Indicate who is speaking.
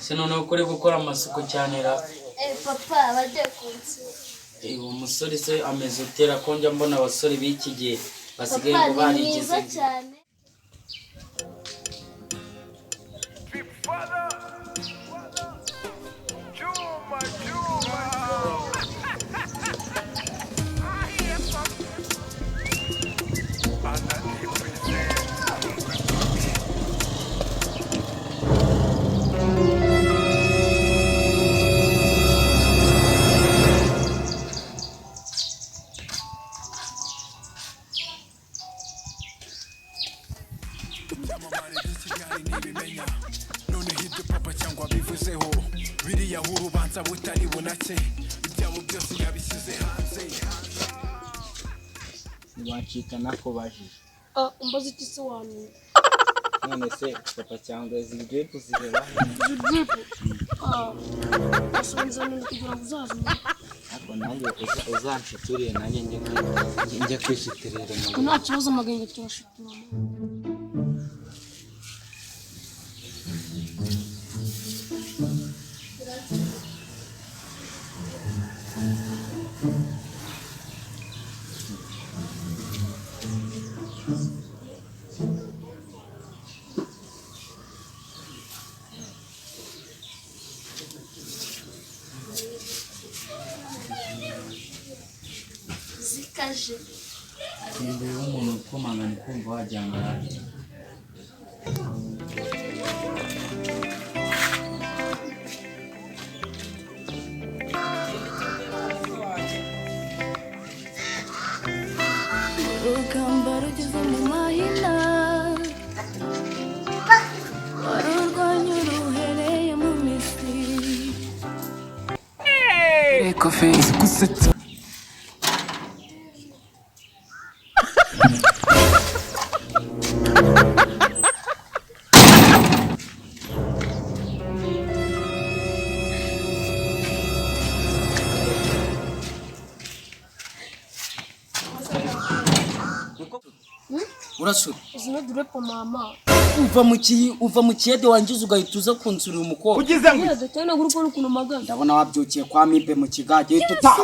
Speaker 1: Se noneho ko uri gukora amasuku cyane ra?
Speaker 2: Papa bagiye kunsura.
Speaker 1: Uwo musore se ameze utera ko njya mbona abasore b'iki gihe basigaye
Speaker 2: Papa
Speaker 1: ngo
Speaker 2: ni
Speaker 1: barigize
Speaker 2: mwiza cyane.
Speaker 3: Ibyamamare by'i Kigali ntibimenya noneho ibyo papa cyangwa bivuzeho biriya aho urubanza butari bunake, ibyabo byose yabishyize hanze.
Speaker 4: Ntiwacika nakubajije.
Speaker 5: Ah, umbaza iki se wanyu?
Speaker 4: None se papa cyangwa izi drip zireba?
Speaker 5: Izi drip? Ah, asubiza mu kugira ngo uzazimye.
Speaker 4: Ariko nanjye uzanshiturire, nanjye njye kwishitirira mu
Speaker 5: Nta kibazo, amagenge turashitura.
Speaker 2: Zikaje.
Speaker 1: Imbere w'umuntu ukomanga ni kumva wagira ngo arahari.
Speaker 6: Urugamba rugeze mu mahina, warurwanya uruhereye mu Misiri.
Speaker 3: Gusetsa.
Speaker 1: Urasura.
Speaker 5: Izi ni drip, mama.
Speaker 1: Uva mu kiyede wangiza ugahita uza kunsurira umukobwa.
Speaker 3: Ugize ngo
Speaker 5: Yego, cyane uri kubona ukuntu mpagaze.
Speaker 1: Ndabona wabyukiye kwa mibe mu kigage, uhita utaha.